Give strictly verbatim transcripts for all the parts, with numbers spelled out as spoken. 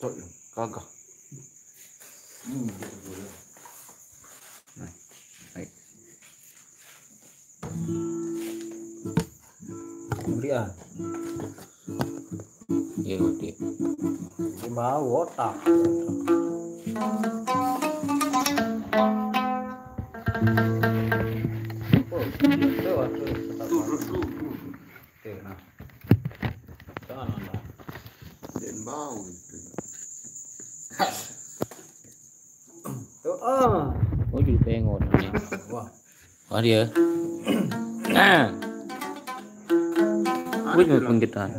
Cok, kagak. Hmm. Nah, baik. Kemudian. Iya, udah. Ini mau otak. Oh, itu waktu. Tuh, tuh, tuh, tuh. Oke, nah. Jangan, nah. Dan bau itu. Tuh, ah. Oh, jadi pengen. Wah. Oh, dia. Nah. Gue juga penggitar.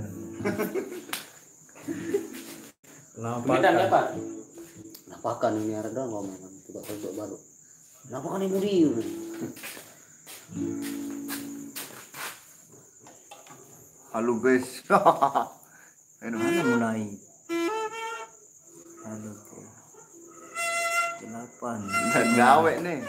Kenapa? Penggitar apa? Kenapa kan ini ada doang ngomong? Coba, coba baru. Kenapa kan ibu dia? Halo, guys. Ayo, mana mulai? Halo, guys. Delapan. Nggak gawe nih.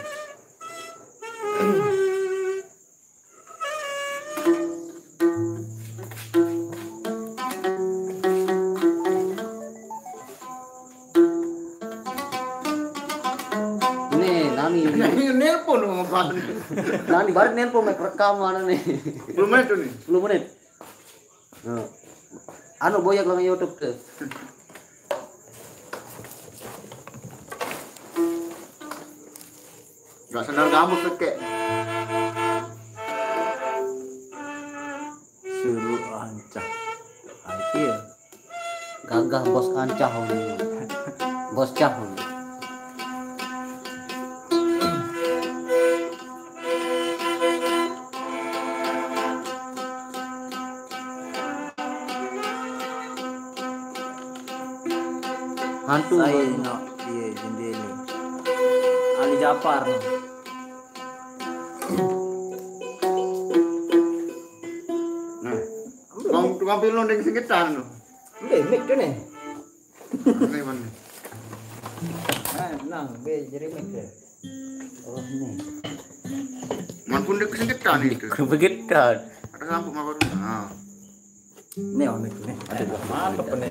Ini nani ini nelpon dong, apaan? Nani baru nelpon, mau rekam mana nih? Sepuluh menit tuh nih. Sepuluh menit. Nah. Anu boyak lang YouTube tuh. Gak sendal gambut kek. Suruh ancah. Ancil. Gagah bos ancah. Bos cah. Hantu. Saya no, iya, jendela. Ali Japar. Nah, tukang, tukang pilon yang singketan lo. Ini mic tuh nih. Oke, mana? Nah, nang, be, jadi mic deh. Oh, ini. Man pun dia kesingketan itu. Begitu. Ada lampu mawar. Nah. Ini on mic nih. Ada mantep nih.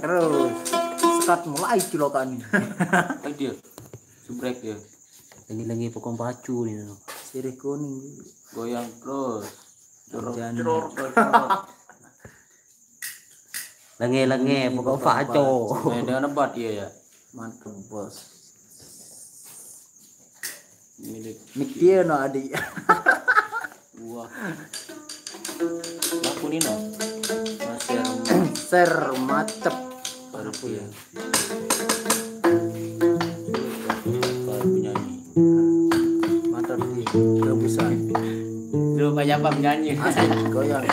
Terus sekat mulai cilokan. Ayo dia. Subrek dia. Lengi-lengi pokok pacu ni. Sirih kuning. Goyang terus. Jorok, Jangan. Jorok, jorok. Lengi-lengi pokok pacu. Main dengan hebat dia ya. Mantep, Bos. Milik Mik dia no, adik. Wah. Laku ni no. Masih Ser macep. Baru dia. Penyanyi. Mantap di rebusan. Lu banyak apa penyanyi? Asik, goyang.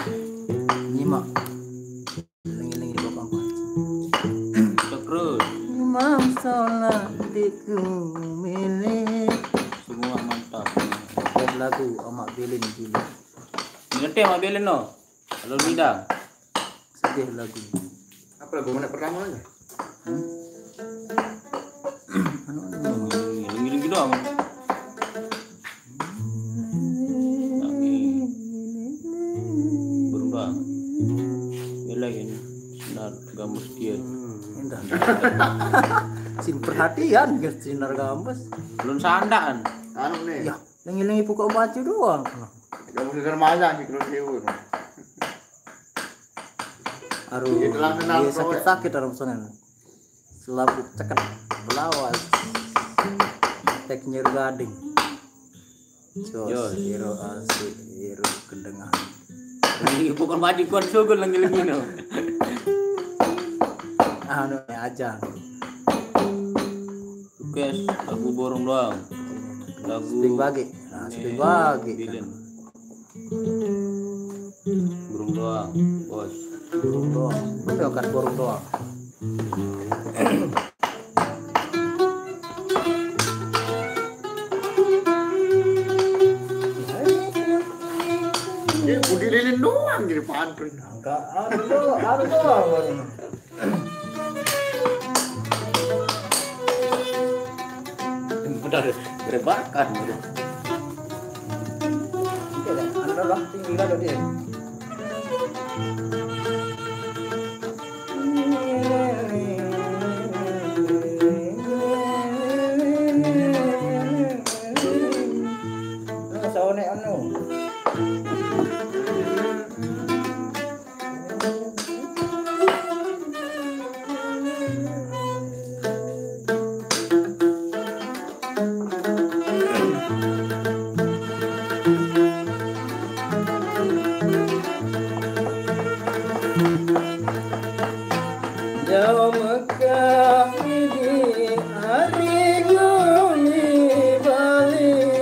Nyimak. Lengi-lengi pokok pacu. Terus. Imam sholat di milik. Semua mantap. Dan lagu Amak Bilin gila. Ngerti sama Belen no? Kalau Mida. Sedih lagu. Apa lagu mana pertama aja? Anu, anu. Gini-gini doang. Nangis. Berubah. Dia lagi ni. Sinar gambus dia. Indah. Sin perhatian ke sinar gambus. Belum sandakan. Anu nih. Ya, lengi-lengi pokok pacu doang. Gak mesti remaja sih kalau sewu. Aduh, Iya, telah kenal dia proyek. Sakit-sakit orang sana. Selaput ceket belawas. Tek nyiru gading. Jos, Jos. Iro asik, Iro kedengahan. Ini bukan maju kuat sugul lagi-lagi no. Anu aja. Sukses lagu borong doang. Lagu Sing bagi. Nah, sing bagi. Bilin. Burung doang, bos. Burung doang. Udah kan burung doang. Dia budi lilin doang jadi pantun. Enggak, anu doang, anu doang. Udah gerebakan udah. Oke deh, anu doang, tinggi kan dia. Nah, soalnya anu. Jauh Mekah di hari nguli balik.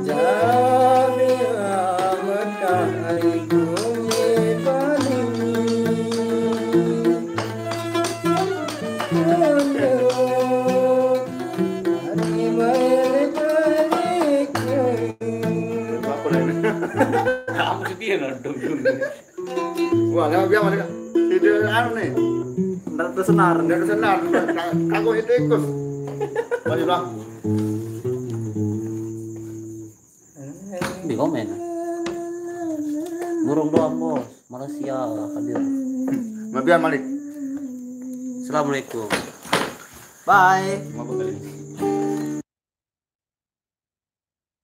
Jauh Mekah hari nguli balik. Hari balik-balik. Apa lagi? Kamu sedih no, dong, dong. Wah, lewat biar mana? Tidak anu nih. Ndak tersenar. Tidak senar. Kagak itu ikut. Maju lah. Di komen. Burung doang, bos. Malaysia hadir. Mabiar Malik. Assalamualaikum. Bye. Mau apa kali ini?